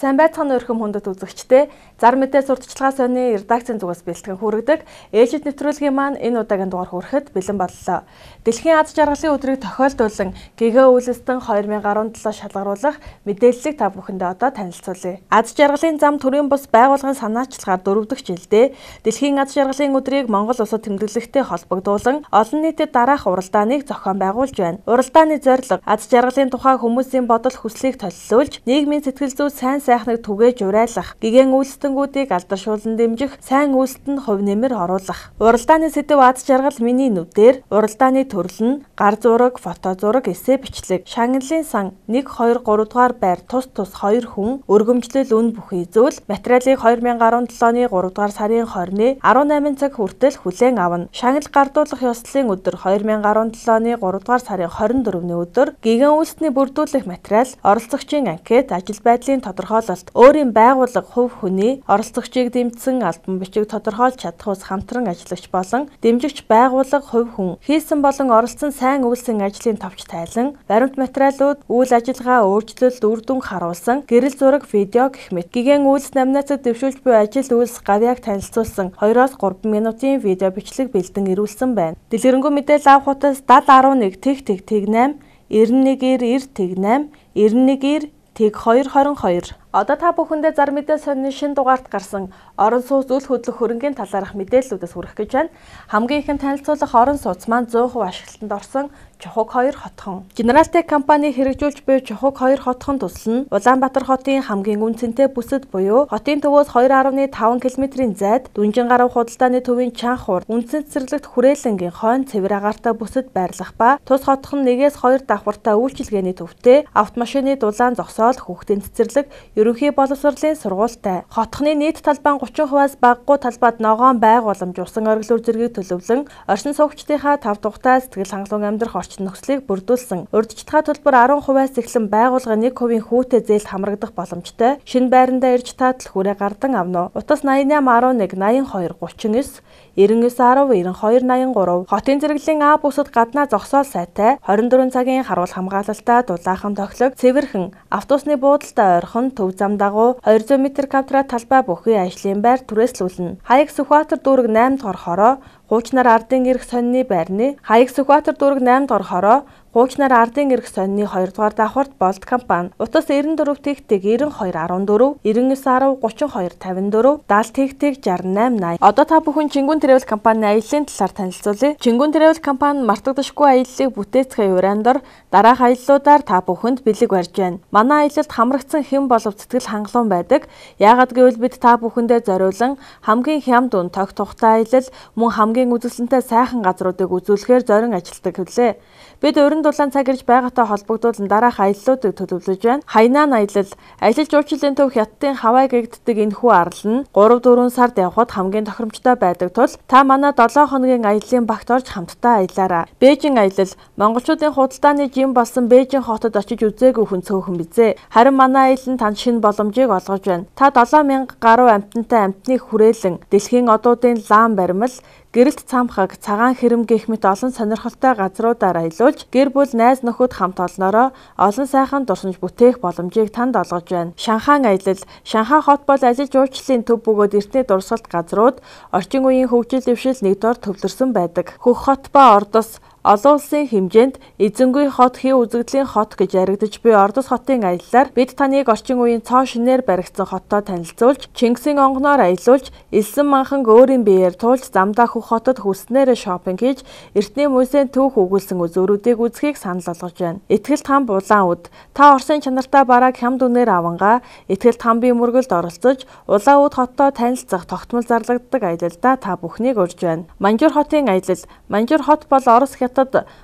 Сайн байцгаана өрхөм хүндэт үзэгчдээ. Зар мэдээ сурталчилгаа сонины редакцийн зүгээс бэлтгэн хүргэдэг ээлжид нэвтрүүлгийн маань энэ удаагийн дугаар хүрэхэд бэлэн боллоо. Дэлхийн аз жаргалын өдрийг тохиолдуулан гэгээ үйлстэн 2017 шалгаруулах мэдээллийг та бүхэндээ одоо танилцуулъя. Аз жаргалын зам төрийн бус байгууллагын санаачлагаар 4 дахь жилдээ Дэлхийн аз жаргалын өдрийг Монгол улсад тэмдэглэхтэй холбогдуулан олон нийтэд дараах уралдааныг зохион байгуулж байна. Уралдааны зорилго аз жаргалын тухай хүмүүсийн бодол хүслийг толилуулж, нийгмийн сэтгэл зүй сайн сайхныг түгээж урайлах, гигэн үйлстэнгүүдийг алдаршуулан дэмжих, сайн үйлсэд нь хувь нэмэр оруулах. Уралдааны сэдэв аз жаргал миний нүдээр, уралдааны төрөл нь гар зураг, фото зураг, эссе бичлэг, шагналын сан 1 2 3 дугаар байр тус тус 2 хүн, өргөмжлөл үн бүхий зүйл, материалыг 2017 оны 3 дугаар сарын 20-ны 18 цаг хүртэл хүлээн авна. Шагнал гардуулах ёслолын өдөр 2017 оны 3 дугаар сарын 24-ний өдөр гигэн үйлсний бүрдүүлэх материал, оролцогчийн анкет, ажил байдлын тодорхойлолт, өөрийн байгууллага хувь хүний оролцогчийг дэмжсэн албан бичиг тодорхойлж чадах ус хамтран ажиллагч болон дэмжигч байгууллага хувь хүн хийсэн болон оролцсон сайн үйлсийн ажлын товч тайлан, баримт материалууд, үйл ажиллагаа, өөрчлөлт, үр дүн харуулсан гэрэл зураг, видео гэх мэт гигэн үйлс номинацид дэвшүүлж буй ажил үйлс гавьяаг танилцуулсан 2-3 минутын видео бичлэг бэлдэн ирүүлсэн байна. Дэлгэрэнгүй мэдээлэл авах утас 7011 тэг тэг тэг 8 91 90 тэг 8 91 90 тэг 2 22. Одоо та бүхэндээ зар мэдээ сонины шинэ дугаарт гарсан орон сууц үл хөдлөх хөрөнгийн талаарх мэдээллүүдээс хүргэх гэж байна. Хамгийн ихэнд танилцуулах орон сууц маань 100% ашиглалтанд орсон Чухуг 2 хотхон. Генералтек компани хэрэгжүүлж буй Чухуг 2 хотхон тусал нь Улаанбаатар хотын хамгийн үн цэнтэй бүсэд буюу хотын төвөөс 2.5 км-ийн зайд Дүнжин гаруй худалдааны төвийн чанх уур үндсэн цэцэрлэгт хүрээлэнгийн хойно цэвэр агаартай бүсэд байрлах ба тус хотхон 1-ээс 2 давхартай үйлчилгээний төвтэй автомашины дулаан зогсоол, хүүхдийн цэцэрлэг, ерөнхий боловсролын сургуультай. Хотхны нийт талбайн 30%-аас багагүй талбайд ногоон байгууламж, усан ориглоор зэргийг төлөвлөн оршин суугчдынхаа тав тухтай сэтгэл хангалуун амьдрах орчин нөхцөлийг бүрдүүлсэн. Урьдчилгаа төлбөр 10%-аас эхлэн байгууллагын 1% хүүтэй зээлд хамрагдах боломжтой. Шинэ байрандаа ирж та түлхүүрээ гардан авна уу? Утас 88 11 82 39 99 10 92 83. Хотын зэрэглэлийн А бүсэд гаднаа зогсоол сайтай 24 цагийн харуул хамгаалалтай дулаахан тохилог, цэвэрхэн автобусны буудалтай ойрхон төв зам дагуу 200 м квадрат талбай бүхий ажлын байр түрээслүүлнэ. Хаяг Сүхбаатар дүүрэг 8 дугаар хороо Хуучнаар ардын эрх сонины байрны Хаяг Сүхбаатар дүүрэг 8 дугаар хороо Хуучнаар ардын эрх сонины 2 дугаар давхарт Болд компани. Утас 94 тэг тэг 92 14 99 10 32 54 70 тэг тэг 68 80. Одоо та бүхэн Чингүн Travel компанийн аяллаа талаар танилцуулъя. Чингүн Travel компани мартагдашгүй аяллыг бүтээцгээе урандор дараах аяллуудаар та бүхэнд бэлэг барьж байна. Манай аялалд хамрагдсан хэн болов сэтгэл хангалуун байдаг. Яагаад гэвэл бид та бүхэндээ зориулан хамгийн хямд үн тог тухтай аялал мөн хамгийн үзэсгэлэнтэй сайхан газруудыг үзүүлэхээр зорин ажилладаг хүлээ. Бид уран дулаан цаг ирж байгаатай холбогдуулан дараах аяллуудыг төлөвлөж байна. Хайнан аялал, аялал жуулчлалын төв Хятадын Хавай гэгддэг энэхүү арал нь 3-4 сард явхад хамгийн тохиромжтой байдаг тул та манай 7 хоногийн аяллаа багт орж хамтдаа аялаарай. Бээжин аялал, монголчуудын худалдааны жим болсон Бээжин хотод очиж үзээгүй хүн цөөхөн бизээ. Харин манай аялал нь танд шинэ боломжийг олгож байна. Та 7000 гаруй амьтантай амьтныг хүрээлэн дэлхийн одуудын лаан баримл, гэрэлт цамхаг, цагаан хэрэм гэх мэт олон сонирхолтой газруудаар аялуулж гэр бүл найз нөхөд хамт олноороо олон сайхан дурсамж бүтээх боломжийг танд олгож байна. Шанхай аялал, Шанхай хот бол аялал жуулчлалын төв бөгөөд эртний дурсгалт газрууд орчин үеийн хөгжил дэвшил нэгдүгээр төвлөрсөн байдаг. Хөх хот ба Ордос олон улсын хэмжээнд эзэнгүй хот, хий үзэгдлийн хот гэж яригдаж буй Ордос хотын аяллаар бид таныг орчин үеийн цоо шинээр баригдсан хоттой танилцуулж, Чингисийн онгоноор аялуулж, элсэн манханг өөрийн биеэр туулж замдаа хөх хотод хүснээрээ шопинг хийж, эртний музейн түүх өгүүлсэн үзүүрүүдийг үзэхийг санал болгож байна. Итгэлт хам Улаан үд. Та Оросын чанартай барааг хямд үнээр авангаа Итгэлт хамбын мөргөлд оролцож, Улаан үд хоттой танилцах тогтмол зарлагддаг аялалдаа та бүхнийг урьж байна. Манжуур хотын аялал. Манжуур хот бол Орос Хятад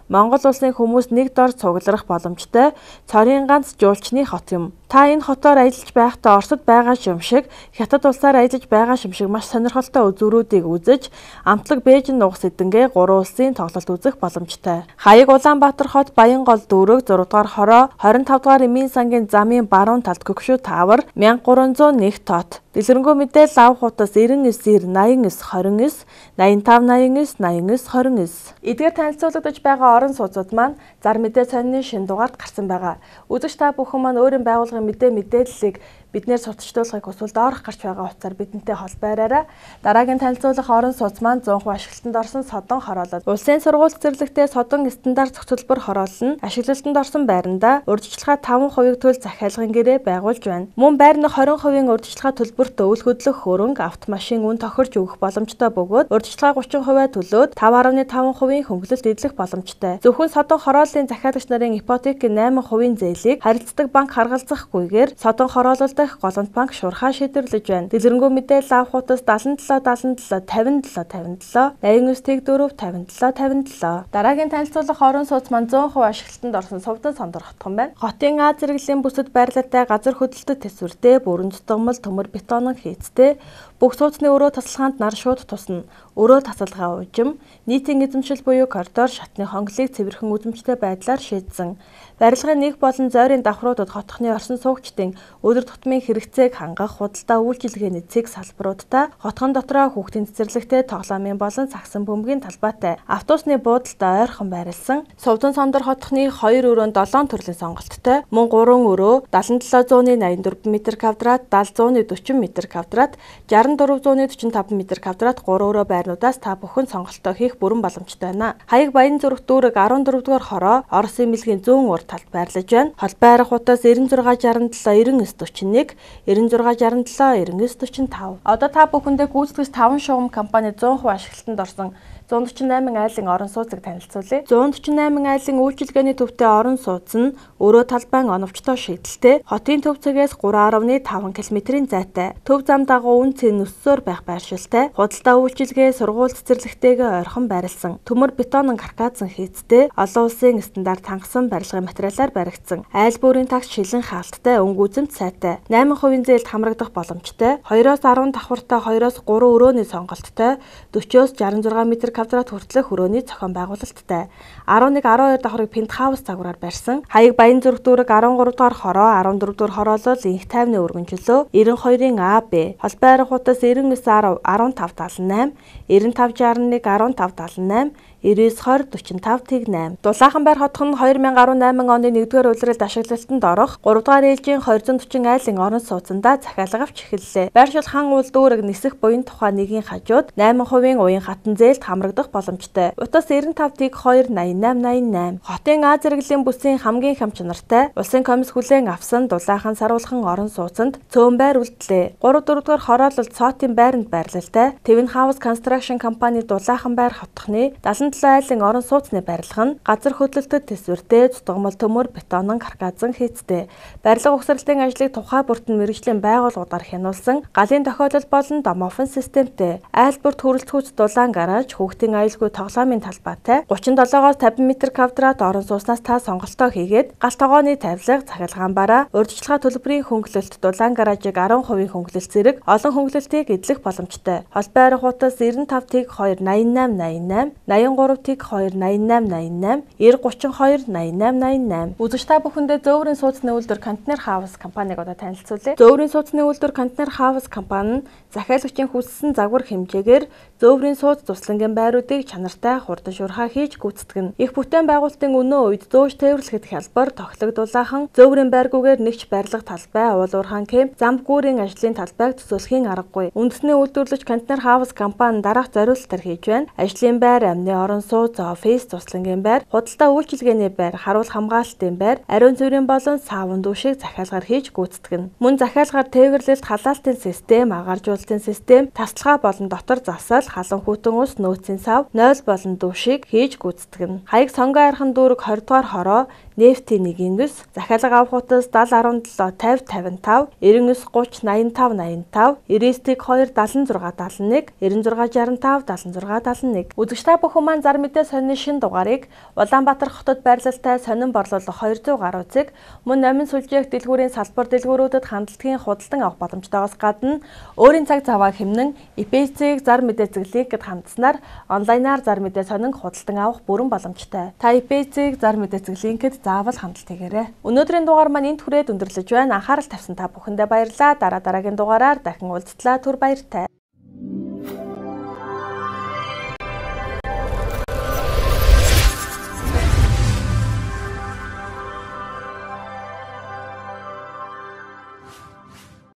Монгол улсын хүмүүс нэг дор цугларах боломжтой цорын ганц жуулчны хот юм. Та энэ хотоор аялж байхдаа Оросд байгаа юм шиг, Хятад улсаар аялж байгаа юм шиг маш сонирхолтой үзүүрүүдийг үзэж, амтлаг Бээжин нугас эдэнгээ гурван улсын тоглолт үзэх боломжтой. Хаяг Улаанбаатар хот Баянгол дүүрэг 6 дугаар хороо 25 дугаар эмийн сангийн замын баруун талд Көгшүү таавар 1301 тот. Дэлгэрэнгүй мэдээлэл авах утас 99 90 89 29 85 89 89 29. Эдгээр танилцуулагдаж байгаа орон сууцуд маань зар мэдээ сонины шинэ дугаард гарсан байгаа. Үзэгч та бүхэн маань өөрийн байгууллагын мэдээллийг Биднээр сурталчилгыг хүсвэл доорх гарч байгаа утсаар бидэнтэй холбоо бариарай. Дараагийн танилцуулах орон сууц маань 100% ашиглалтанд орсон содон хороолол. Улсын сургууль цэцэрлэгтээ содон стандарт зохицолбор хороолол нь ашиглалтанд орсон байранда урьдчилгаа 5% төл захиалгын гэрээ байгуулж байна. Мөн байрны 20% урьдчилгаа төлбөрт үл хөдлөх хөрөнгө автомашин үн тохирч өгөх боломжтой бөгөөд урьдчилгаа 30% төлөөд 5.5% хөнгөлөлт эдлэх боломжтой. Зөвхөн содон хорооллын захиалагч нарын ипотекийн 8% зээлийг харилцдаг банк харгалзахгүйгээр содон хороолол дахь Голомт банк шуурхай шийдвэрлэж байна. Дэлгэрэнгүй мэдээлэл авах утас 77 77 57 57 89 4 57 57. Дараагийн танилцуулах орон сууц маань 100% ашиглалтанд орсон сувдан сондор хотхон байна. Хотын А зэрэглэлийн бүсэд байрлалтай газар хөдлөлтөд төсвөртэй, бүрэн дутгамал төмөр бетонон хийцтэй, бүх сууцны өрөө тасалгаанд нар шууд тусна. Өрөө тасалгаа ужим, нийтийн эзэмшил буюу коридор шатны хонглыг цэвэрхэн үзэмжтэй байдлаар шийдсэн. Барилгын нэг болон зойрын давхруудад хотхны орсон суугчдын өдөр тутмын хэрэгцээг хангах худалдаа үйлчилгээний цэг салбаруудтай, хотхон дотроо хүүхдийн цэцэрлэгтэй тоглоомын болон сагсан бөмбөгийн талбайтай, автобусны буудалтай ойрхон байрлсан. Сувдан сондор хотхны 2 өрөөнд 7 төрлийн сонголттой, мөн 3 өрөө 7784 м квадрат, 7040 м квадрат, 6445 м квадрат 3 өрөө байрнуудаас та бүхэн сонголтоо хийх бүрэн боломжтой байна. Хаяг Баянзүрх дүүрэг 14 дугаар хороо Оросын мэлгийн зүүн урд талд байрлаж байна. Холбоо арга утас 96 67 99 41 96 67 99 45. Одоо та бүхэндээ гүйцэтгэгч 5 шугам компани 100% ашиглалтанд орсон 148 айлын орон сууцыг танилцуулъя. 148 айлын үйлчилгээний төвтэй орон сууц нь өрөө талбайн оновчтой шийдэлтэй, хотын төв цэгээс 3.5 км-ийн зайтай, төв зам дагуу үн цэн өссөөр байх байршилтай, худалдаа үйлчилгээ, сургууль цэцэрлэгтэйгээ ойрхон байрлсан, төмөр бетонон каркаазан хийцтэй, олон улсын стандарт хангасан барилгын материалаар баригдсан, айл бүрийн такс шилэн хаалттай, өнгө үзэмт сайтай, 8% зээлд хамрагдах боломжтой, 2-10 давхартай 2-3 өрөөний сонголттой, 40-оос 66 м квадрат хүртэлх өрөөний зохион байгуулалттай, 11 12 давхрыг пентхаус загвараар барьсан. Хаяг Баянзүрх дүүрэг 13 дугаар хороо 14 дугаар хороолол инх тайвны өргөнчлөө 92-ын А Б. Холбоо арга утас 99 10 15 78 95 61 15 78 99 20 45 8. Дулаахан байр хотхон нь 2018 оны 1-р улиралд ашиглалтанд орох 3 дугаар ээлжийн 240 айлын орон сууцндаа захиалга авч эхэллээ. Байршил хан уул дүүрэг нисэх буян тухай нэгийн хажууд 8% уян хатан зээлд хамрагдах боломжтой. Утас 95 2 88 88. Хотын А зэрэглэлийн бүсийн хамгийн хям чанартай улсын комисс хүлээн авсан дулаахан саруулхан орон сууцнд цөөн байр үлдлээ. 3 4 дугаар хороолол Цоотын байранд байрлалтай Твин Хаус Construction компани дулаахан байр хотхны 77 айлын орон сууцны барилга нь газар хөдлөлтөд төсвөртэй, дутгамал төмөр бетонон каркаазан хийцтэй. Барилга угсралтын ажлыг тухай бүртэн мэргэжлийн байгууллагуудаар хянуулсан галын тохиолдол болон домофон системтэй. Айл бүрт хүрэлцүүц дулаан гараж, хүүхдийн аюулгүй тоглоомын талбайтай 37-оос 50 м квадрат орон сууцнаас та сонголтоо хийгээд гал тогооны тавилга, цахилгаан бараа, урьдчилгаа төлбөрийн хөнгөлөлт, дулаан гаражийг 10% хөнгөлөлт зэрэг олон хөнгөлөлтийг эдлэх боломжтой. Холбоо арга утас 95 2 88 88 83 2 88 88 90 32 88 88. Үзэгч та бүхэндээ Зөөврийн сууцны үйлдвэр Контейнер Хаус компаниг одоо танилцуулъя. Зөөврийн сууцны үйлдвэр Контейнер Хаус компани нь захиалагчийн хүссэн загвар хэмжээгээр зөөврийн сууц туслангийн байруудыг чанартай хурдан шуурхай хийж гүйцэтгэнэ. Их бүтээн байгуулалтын өнөө үед зөөж тээвэрлэхэд хялбар, тохилог дулаахан, зөөврийн байргүйгээр нэгч барилга талбай, уул уурхайн кемп, зам гүүрийн ажлын талбайг төсөөлөхийн аргагүй. Үндэсний үйлдвэрлэгч Контейнер Хаус компани дараах зориулалтаар хийж байна. Ажлын байр, амны орон сууц, офис, туслангийн байр, худалдаа үйлчилгээний байр, харуул хамгаалалтын байр, ариун цэврийн болон савн дүүшийг захиалгаар хийж гүйцэтгэнэ. Мөн захиалгаар тээвэрлэлт, халаалтын систем, агааржуулалтын систем, тасалгаа болон дотор засал, халуун хүйтэн ус, нөөцийн сав, 0 болон дүүшийг хийж гүйцэтгэнэ. Хаяг Сонгон архан дүүрэг 20 дугаар хороо нефтийн 1-9, захиалга авах утас 70 17 50 55 99 30 85 85 99 2 76 71 96 65 76 71. Үзэгч та бүхэн маань зар мэдээ сонины шин дугаарыг Улаанбаатар хотод байрлалтай сонин борлуулах 200 гаруй цэг мөн номин сүлжээх дэлгүүрийн салбар дэлгүүрүүдэд хандлагын худалдан авах боломжтойгоос гадна өөрийн цаг заваа хэмнэн ИПЦ-г зар мэдээ зэглийг гэд хандсанаар онлайнаар зар мэдээ сонин худалдан авах бүрэн боломжтой. Та ИПЦ-г зар мэдээ зэглийг гэд заавал хандалт хийгээрэй. Өнөөдрийн дугаар маань энд хүрээд өндөрлөж байна. Анхаарал тавьсан та бүхэндээ баярлалаа. Дараа дараагийн дугаараар дахин уулзтлаа. Түр баяртай.